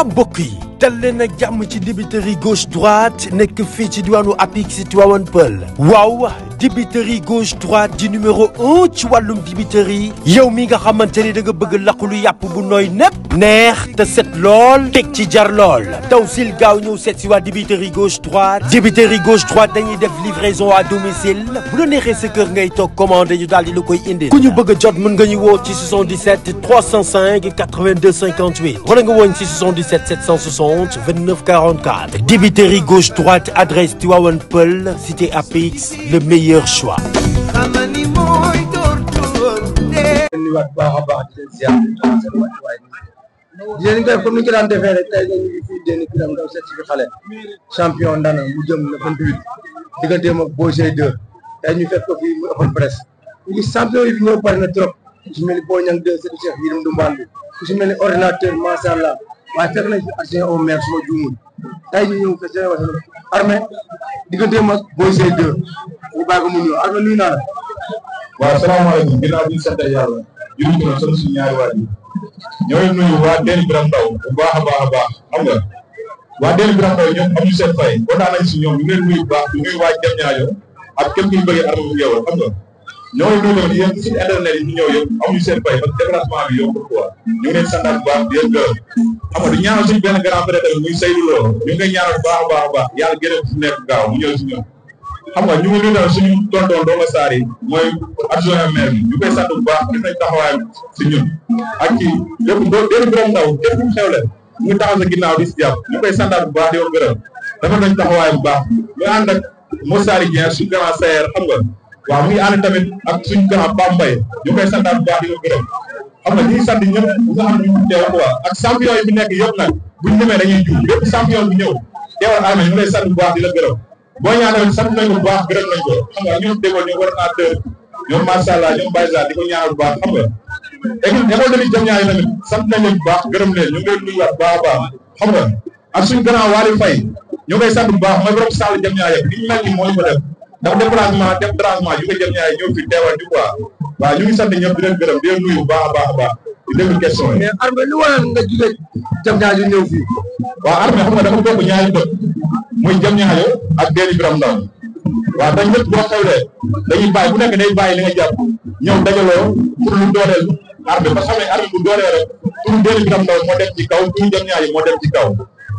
mbokk yi dal leen ak jàmm ci dibiteri gauche droite nekk fii ci diwaanu Apix Tivaouane Peulh waaw dibiteri gauche droite di numéro 1 ci wàllum dibiteri yow mi nga xamante ni da nga bëgg laqulu yàpp bu nooy nepp neex te set lool teg ci jar lool taw sil gaaw ñëw seet si waa dibiteri gauche droite dañuy def livraison à domicile bu la neexee sa kër ngay toog commandé ñu daal di la koy indil ku ñu bëgg a jot mën nga ñu woo ci 77 305 82 58 wala nga woon ci 77 760 29 44 dibiteri gauche droite adresse Tivaouane Peulh cité Apix le meilleur choix. nuyuwaat bu baax a baax di leen ziar di jox seen wàccuwaay di leen def comme ni ñu ko daan defee rek tey ñu ngi fii Déni Biram Ndaw seet si xale champion Ndana mu jëm le 28 digganteem ak Boy Seye 2 tey ñu fekk ko fii mu open presse ñu gis champion yi fi ñëw bari na trop ku si mel ni Boy Niang 2 Seydou Cheikh Yérim Ndumbaan bi ku si mel ni ordinateur macha allah waaye fekk nañ fi adjoint au maire suma juumul tey ñu ñëw fekk seen Armé digganteem ak Boy Seye 2 ñu bàyyi ko mu ñëw Armé nuyu naa la. waaw salaamaaleykum ginnaaw bi ñu sant yàlla jërëjëf ñu sant suñu ñaari waay yi ñooy nuyu waa Déni Biram Ndaw bu baax a baax xam nga waa Déni Biram Ndaw ñoom amuñu seen fay kontaan nañ si ñoom ñu ngi leen nuyu bu baax di nuyu waa Diamniadio ak képp ku ñu bëggee Armé bu Ngéwal xam nga ñooy nuyu tamit yéen suñu internet yi ñu ñëw yëpp amuñu seen fay parce que déplacement bi yombul quoi ñu ngi leen santaat bu baax di leen gërëm xam nga di ñaanal suñu benn grand frère tamit muy Seydou Lo ñu ngi koy ñaanal bu baax a baax yàlla gën a nekk gaaw mu ñëw si ñoom xam nga ñu ngi nuyu suñu tonton Ndongo Sarr yi mooy adjoint maire bi ñu koy sant bu baax gis nañ taxawaayam si ñun ak ci lépp Déni Biram Ndaw képp ku xewle mu ngi taxaw sa ginnaaw di si jàpp ñu koy santaat bu baax di ko gërëm dafa nañ taxawaay bu baax ñu ànd ak Moussari Dieng suñu grand sayer xam nga waaw mu ngi ànd tamit ak suñu grand Bambay ñu koy santaat bu baax di ko gërëm xam nga ñu ngi sant ñëpp nga xam ne ñu teew quoi ak champion yi fi nekk yëpp nag buñ demee dañuy juum lépp champion bi ñëw teewal Armé ñu lay sant bu baax di la gërëm boo ñaanal sant nañ ko bu baax gërëm nañ ko xam nga ñoom déggoo ñoom ordinateur ñoom macha allah ñoom Baysa di ko ñaanal bu baax xam nga école de Diamniadio tamit sant nañ leen bu baax gërëm leen ñu ngi leen nuyuwaat baax a baax xam nga ak suñu grand Waly Faye ñu koy sant bu baax mooy borom Sall Diamniadio li ñu mel ni moo ñu ko def ndax déplacement yu ko Diamniadio ñëw fi teewal di quoi waaw ñu ngi sant ñëpp di leen gërëm di leen nuyu bu baax a baax di déglu question yi. mais Armé lu waral nga jóge Diamniadio ñëw fii. waaw Armé xam nga dafa bokk ñaari dëkk muy Diamniadio ak Déni Biram Ndaw waaw dañ ñëpp boo xewlee dañuy bàyyi bu nekk day bàyyi li nga jàpp ñëw dajaloo pour lu dooleel Armé parce que xam ne Armé bu doolee rek turu Déni Biram Ndaw moo dem ci kaw turu Diamniadio moo dem ci kaw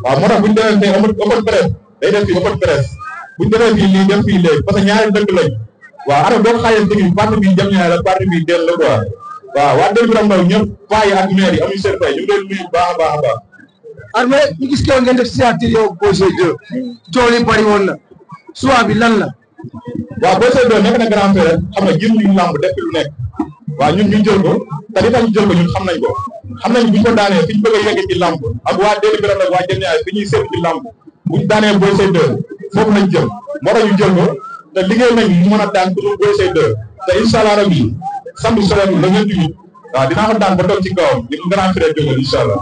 waaw moo tax bu ñu demee tey open presse day def fii open presse bu ñu demee fii lii dem fii léegi parce que ñaari dëkk lañ waaw Armé boo ko xaajee dëkk bi parti bi Diamniadio la parti bi Déni la quoi waaw waa Déni Biram Ndaw ñëpp paa yi ak maire yi amuñu seen fay ñu ngi leen nuyu baax a baax a baax. Armé ñu gis ko ngeen def signature yow Boy Seye 2 coow li bari woon na choix bi lan la. waaw Boy Seye 2 nekk na grand frère xam nga jëm ñu lamb def lu nekk waaw ñun ñu jël ko te li tax ñu jël ko ñun xam nañ ko xam nañ bu ñu ko daanee fi ñu bëgg a yegg ci lamb ak waa Déni Biram Ndaw waa Diamniadio fi ñuy seetlu ci lamb bu ñu daanee Boy Seye 2 foofu lañ jëm moo tax ñu jël ko te liggéey nañ mu mën a daan pour Boy Seye 2 te incha allah rabi samedi soleil la ngeen tudd waaw dinaa ko daan ba toog ci kawam ni ko grand frère jógal incha allah.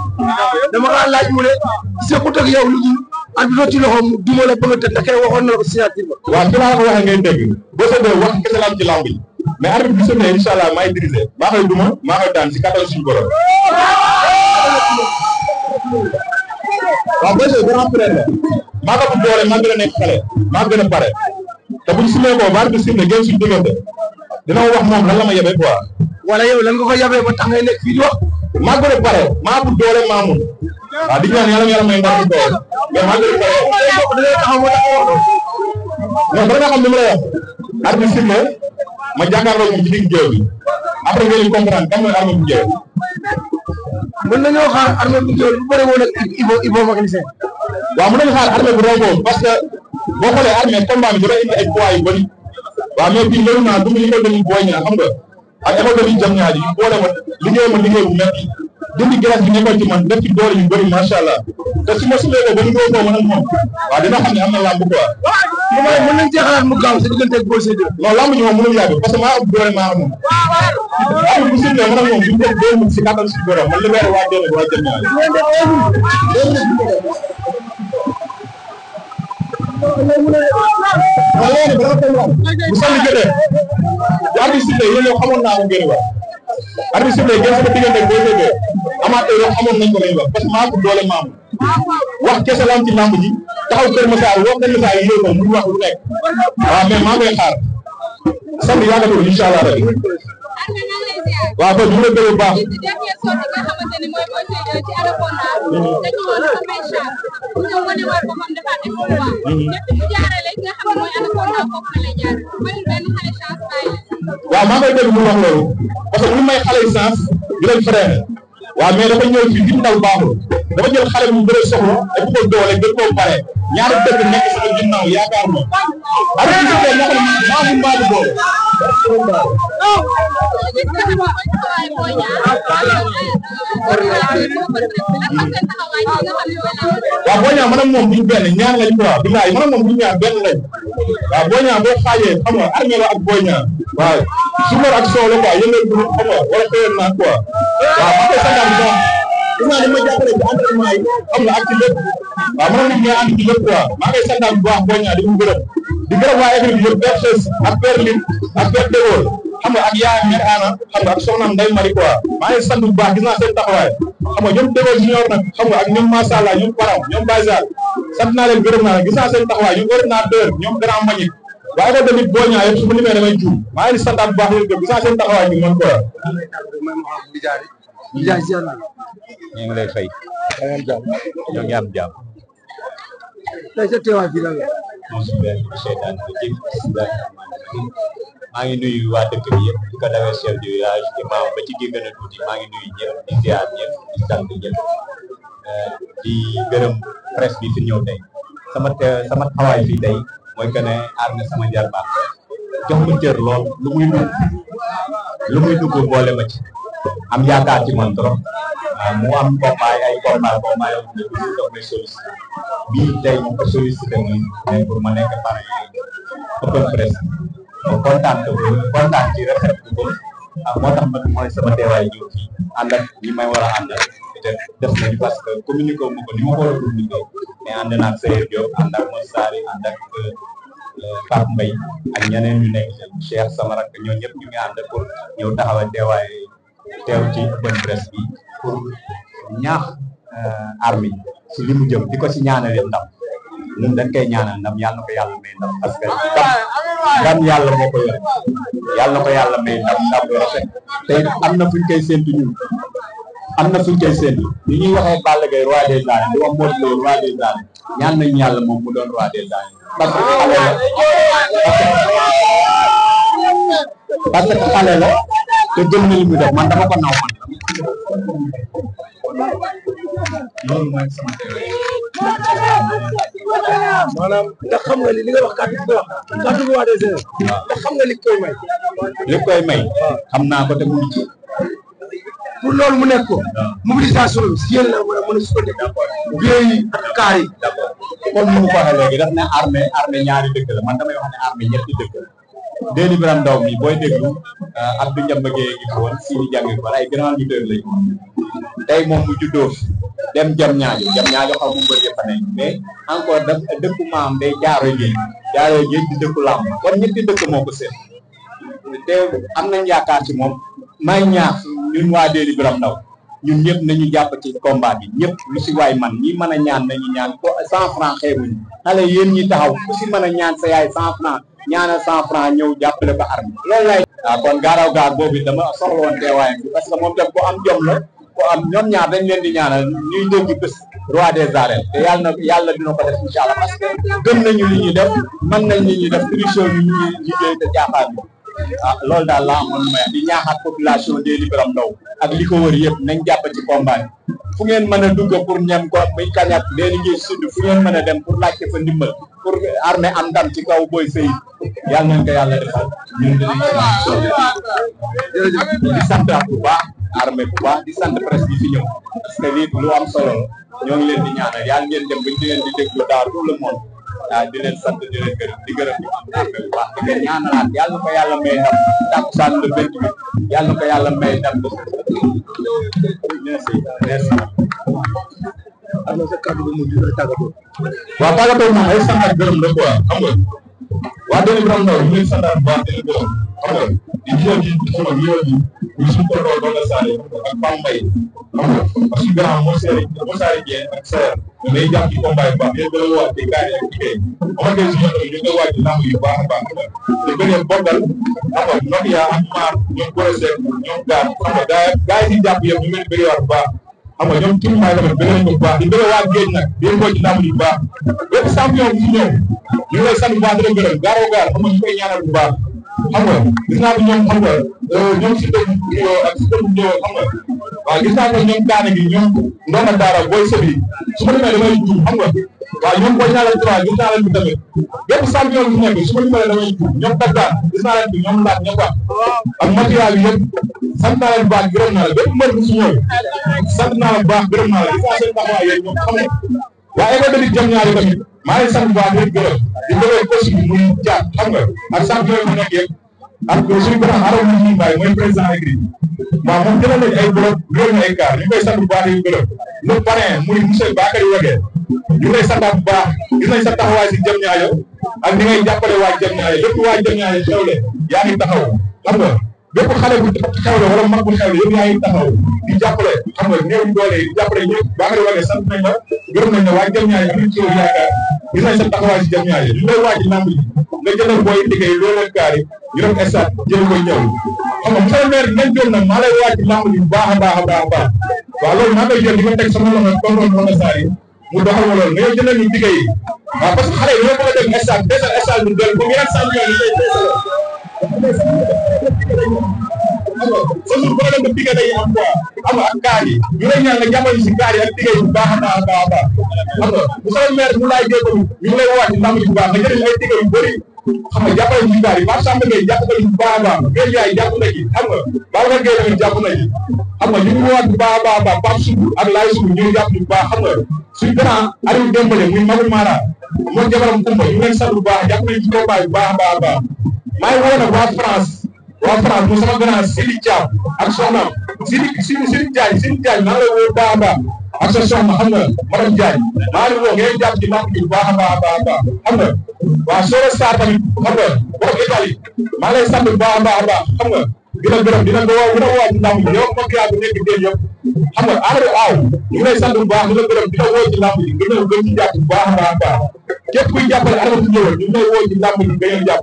dama la laaj mu ne sequt ak yow lu dul àdduna ci loxoom duma la bëgg a tëdd ndax waxoon na ko signature ba. waaw fi laa ko waxee ngay dégg Boy Seye 2 wax kese la am ci lamb yi mais arbitre bi sëbee incha allah maay dirigé maa koy duma maa koy daan si kattan suñu borom. waaw Boy Seye grand frère la maa ko bu doole maa gën a nekk xale maa gën a pare te buñ simee ko baar bi simee génn suñu diggante dina wax moom lan la ma yebee quoi. wala yow lan nga ko yabee ba tax ngay nekk fii di wax. maa gën a pare maa bu doole maa mun waaw di ñaan yàlla may ndam bu doole mais maa gën a pare. non dara nga xam ni ma lay wax. arbitre bi simee ma jàkkaarloo moom ci digg géew bi après ngeen di comprendre kan mooy Armé bu Ngéwal. mën nañoo xaar Armé bu Ngéwal bu bëri woon ak Ibo mécanicien. waaw mën nañu xaar Armé bu raw boobu parce que boo xoolee Armé combat bi dara indi ay poids yu bëri waaw mais bii loolu naa dugg école dañuy booy ñaa xam nga ak école dañuy Diamniadio yu boole ma liggéey bu métti dindi glace bi nekkoon ci man def ci doole yu bëri macha allah te su ma sumee ko ba ñu ko mën ak moom waaw dina xam ne am na lamb quoi. mën nañ cee xalaat mu gaaw sa diggante ak Boy Seye 2. non lamb ji moom mënul yàgg parce que maa am doole maa am moom. waaw bu simee man ak moom ñu def deux minutes si kattan si borom man libéré waa Déni waa Diamniadio. bu sànni jotee bu arbitre sifflé yéen yow xamoon naa ko ngeen wax arbitre sifflé ngeen sama diggante Boy Seye 2 amateur yi amoon nañ ko lay wax parce que maa ko doole maamu wax kese la am ci lamb ji taxaw Kër Massar wax Kër Massar yi ko mu wax lu nekk waaw mais maa ngi xaar samedi yàggatul incha allah rek waaw ba du la gën a baax waaw maa ngi koy dégg mu wax loolu parce que lu may xale yi chance di leen freiné waaw mais dafa ñëw fii di ndaw baaxul dafa jël xale bu bëre soxla ak ko doole gën koo pare ñaari dëkk nekk sama ginnaaw yaakaar ma ara ci ko ñoo xam maa mu mbaadu boole waaw boo ñaa man ak moom duñ benn ñaar lañ quoi bilaay man ak moom duñ ñaar benn lañ waaw boo ñaa boo xaajee xam nga armée la ak boo ñaa waaw sumar ak soow la quoi yëngal bu xam nga wala xëyoon naa quoi waaw ma koy santaan bu baax gis naa ni ma jàppale ci entraînement yi xam nga ak ci lépp waaw man ak moom ñooy ànd ci lépp quoi maa ngay santaan bu baax boo ñaa di mu gërëm di gërëm waa équipe bi yëpp père Xeus ak père Lim ak père Dégol xam nga ak yaay mère Ana xam nga ak soxnaam Ndeye Marie quoi maa ngi sant bu baax gis naa seen taxawaay xam nga ñoom Dégol junior nag xam nga ak ñoom Massa Allah ñoom Param ñoom Baysal sant naa leen gërëm naa leen gis naa seen taxawaay ñoom ordinateur ñoom grand Mbagnick waaye ko tamit boo ñaa yëpp su ma limee damay juum maa ngi santaat bu baax leen gërëm gis naa seen taxawaay ñu mën quoi ñu ngi lay fay ñoo ngi am jàmm tey sa teewaay fii la nga maa ngi nuyu waa dëkk bi yëpp di ko dawee chef du village imam ba ci gi gën a tuuti maa ngi nuyu ñëpp di ziar ñëpp di sant ñëpp di gërëm presse bi fi ñëw tey sama taxawaay fii tey mooy que ne Armé sama jarbaat jox ma cër lool lu muy dugg boole ma ci am yaakaar ci man trop mu am combat ay combat yoo xam ne daf may sollicité bii tey mu ko sollicité mooy pour ma nekk parrain open presse ma kontaan ci rafetlu ko moo tax ma mooy sama teewaay ñëw fii ànd ak ñi may war a àndal peut-être def nañu parce que communiqué wu ma ko ni ma ko war a communiqué mais ànd naa ak Seydou Diop ànd ak Moussa Sari ànd ak Pape Mbaye ak ñeneen ñu nekk Cheikh sama rakk ñoo ñëpp ñu ngi ànd pour ñëw taxawal teew ci open presse bi pour ñaax Armé si li mu jëm di ko si ñaanale ndam ñun dañ koy ñaanal ndam yàlla na ko yàlla may ndam parce que ndam yàlla moo ko yore yàlla na ko yàlla may ndam bu rafet te am na fuñ koy séntu ñun am na fuñ koy séntu li ñuy waxee Balla Gaye roi des arènes di wax Modou Lo roi des arènes ñaan nañu yàlla moom mu doon roi des arènes parce que xale la te gëm na li mu def man dama ko naw man loolu mooy sama maanaam ndax xam nga li nga wax kàddu gi wax kàddu gi wax des heures ndax xam nga li koy may xam naa ko te mu ngi ci pour loolu mu nekk ko mobilisation bi si yéen la mën a sukkandiku biir yi ak kaar yi comme ni mu ko waxee léegi daf ne Armé ñaari dëkk la man damay wax ne Armé ñetti dëkk la Déni Biram Ndaw mi booy déglu Abdou Ndiamba Gueye ngi fi woon Sini Diangi wala ay grand leader lañu tey moom mu juddoo dem jam ñaajo xaw mu bëri fa nekk mais encore dëkku maam day jaaro géej di dëkku làmb kon ñetti dëkk moo ko seet te am nañ yaakaar ci moom may ñaax ñun waa Déni Biram Ndaw ñun ñëpp nañu jàpp ci combat bi ñëpp lu si waay man ñi mën a ñaan nañu ñaan ko 100 francs xeebuñu xale yéen ñi taxaw ku si mën a ñaan sa yaay 100 francs ñaanal 100 francs ñëw jàppale ko Armé loolu lay kon gaaraw gaar boobu dama soxla woon teewaayam bi parce que moom tam ko am jom la ko am ñoom ñaar dañ leen di ñaanal ñuy dégg bés roi des arènes te yàlla dina ko def incha allah parce que gëm nañu li ñuy def mën nañ li ñuy def production bi ñu liggéey te jaaxaar bi loolu daal la amoon may di ñaaxaat population Déni Biram Ndaw ak li ko wër yëpp nañ jàpp ci combat fu ngeen mën a dugg pour ñem ko muy kañat Déni Gueye sud fu ngeen mën a dem pour laajte fa ndimbal pour Armé am ndam ci kaw Boy Sey yàlla nañ ko yàlla defal ñun dinañ di sant bu baax Armé bu baax di sant presse bi fi ñëw parce que lii lu am solo ñoo ngi leen di ñaanal yàlla ngeen dem bañ di leen di déglu daal tout le monde di leen sant di leen gërëm di Armé bu baax di leen ñaanalaat yàlla na ko yàlla may ndam takkusaan le 28 yàlla na ko yàlla may ndam merci am na sa kàddu bu mujj lay tàggatoo waaw tàggatoo moom ay sant ak gërëm la quoi xam nga waa Déni Biram Ndaw ñu leen sant bu baax di leen gërëm xam nga di jël ci sama ñëwal ji ñu suñu tolloo doon la saale ak Pam Mbaye xam nga ak suñu grand moo saari Dieng ak Seer day jàpp ci combat yu baax yéen gën a waaj di gaari ak liggéey Omar Gueye suñu ñu koy waaj lamb yu baax a baax te beneen bokkal xam nga Nokia ak Maar ñoom Borosek ñoom Gaar xam nga gaa yi si jàpp yëpp ñu leen bëgg waat bu baax xam nga ñoom tur maay tamit bëgg nañ ko bu baax di bëgg waa géej nag yéen boo ci lamb yu baax bépp champion bu fi ñëw ñu ngi lay sant bu baax di la gërëm gaaroo gaar xam nga ñu koy ñaanal bu baax xam nga gis naa ko ñoom xam nga ñoom si dëkk ak si dëkk ñëw xam nga waaw gis naa ko ñoom kaane gi ñoom ndoona daara booy sëbi su ma demee damay juum xam nga waaw ñoom boo ñaanal trois gis naa leen bi tamit bépp champion bu nekk su ma demee damay juum ñoom daggaan gis naa leen bi ñoom laaj ñëpp ak matériel bi yëpp sant naa leen bu baax gërëm naa la bépp mbër bu si ñëw sant naa la bu baax gërëm naa la gis naa seen taxawaay yéen ñoom xam nga waa école de jëm ñaari tamit maa ngi sant bu baax di gërëm di bëggee coach bi muy jaar xam nga ak champion yi mu nekk yëpp ak suñu grand Araw Moussa Mbaye mooy président écrit waaw moom jëlee nañ ay bloc réew mi ay car ñu koy sant bu baax di gërëm le parrain muy monsieur Bakary Wege ñu koy sant bu baax gis nañ sa taxawaay si jëm ñaayo ak ni ngay jàppale waa jëm ñaayo lépp waa jëm ñaayo xewle yaa ngi taxaw xam nga bépp xale bu xewle wala mag bu xewle yëpp yaa ngi taxaw di jàppale xam nga néew doole yi di jàppale ñëpp Bakary Wege sant nañ la gërëm nañ la waa jëm ñaayo am nañ ci yaakaar gis nañ sa taxawaay si jëm ñaayo ñu lay waaj lamb ji nga jëndal booy liggéey loolu ak gaar yi ñu dem stade jël ko ñëw xam nga monsieur le maire ngeen jël nag maa lay waaj lamb ji bu baax a baax a baax a baax waaw loolu maa koy jël di ko teg sama loxo tonton Moussa Sarr yi mu doxal ma loolu nga yow jëndal ñu liggéey yi waaw parce que xale yi ñoo bëgg a dem stade desal stade bi doole comme yeneen champion yi lay sa jour problème de liggéey day am quoi xam nga ak gaar yi ñu lay ñaan nga jàppale si gaar yi ak liggéey bu baax a baax a baax a baax xam nga monsieur le maire mu laay jël ñu ngi lay waaj lamb ji bu baax nga jël ay liggéey yu bëri xam nga jàppale ci gaar yi Pape Samba Gueye jàppale ci bu baax a baax Gueye yaay jàpp na ci xam nga Babacar Gueye tamit jàpp na ci xam nga ñu ngi woowaat bu baax a baax a baax Pape Sougou ak Laye Sougou ñu ngi jàpp bu baax xam nga suñu grand Aliou Dembélé muy Magou Mara moom jabaram Kumba ñu ngi leen sant bu baax jàpp nañ ci combat bu baax a baax a baax maa ngi woo nag waa France mu sama grand Sidi Thiam ak soxnaam Sidi Diagne maa ngi lay woo bu baax a baax ak sa soxna xam nga madame Diagne maa ngi woo ngeen jàpp ci lamb ji bu baax a baax a baax a baax xam nga waaw Soro Sarr tamit xam nga borom Italie maa ngi lay sant bu baax a baax a baax xam nga dina gërëm dina ko woo dina woo ci lamb ji yow mbokk yaa bu nekk déen yëpp xam nga Amadou Aw ñu ngi lay sant bu baax dina gërëm dina woo ci lamb ji gën ci jàpp bu baax a baax a baax képp kuy jàppale Adama Ndiol ñu ngi lay woo ci lamb ji nga leen jàpp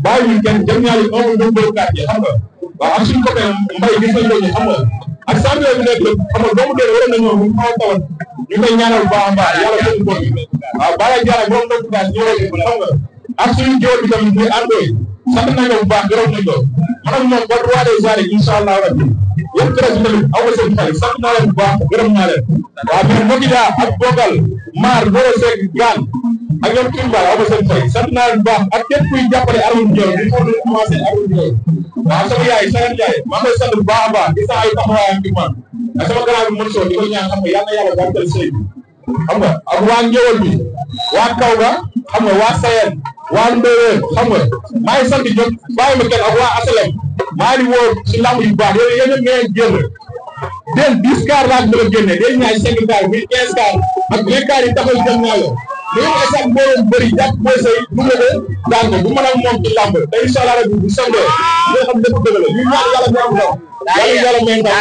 bàyyi ñu kenn jëm ñaari un deux deux quatre yi xam nga waaw ak suñu copain Mbaye gis nañ loolu xam nga ak champion bi nekk xam nga doomu dee waroon na ñëw mu xaw a tawat ñu koy ñaanal bu baax a baax yàlla jël ko waaw Bala Diarra borom doomu gaas ñëwal xam nga ak suñu jiwal bi tamit muy àndooy sant nañ ko bu baax gërëm nañ ko man ak moom ba roi des arènes incha allah rabbi yëpp très tamit aw ma seen fay sant naa leen bu baax gërëm naa leen waaw mais Mokida ak Bogal Maar Boro Seck Gaan ak ñoom Touba aw ma seen fay sant naa leen bu baax ak képp kuy jàppale Arouna Ndiol di ko commencé Arouna Ndiol waaw sama yaay Sane Ndiaye maa ngi koy sant bu baax a baax gis naa ay taxawaayam ci man ak sama grand bi mën soo di ko ñaan xam nga yàlla na yàlla barkeel sëy bi xam nga ak waa Ngéwal bi waa Kawga xam nga waa Sayel waa Ndoye xam nga maa ngi sant ñoom bàyyi ma kenn ak waa Asalem maa ngi woo si lamb yu baax yéen ñëpp ngeen génn den 10 car laa mën a génne day ñaay 5 car muy 15 car ak 20 car yi taxaw jëm naa la léegi nag sax mbooloo bëri jàpp mooy say bu ma ko daan ko bu mën a moom ci lamb te incha allah rabi bu sangee nga xam lépp dëgg la ñu ñaan yàlla ñu am ndaw yàlla may ndaw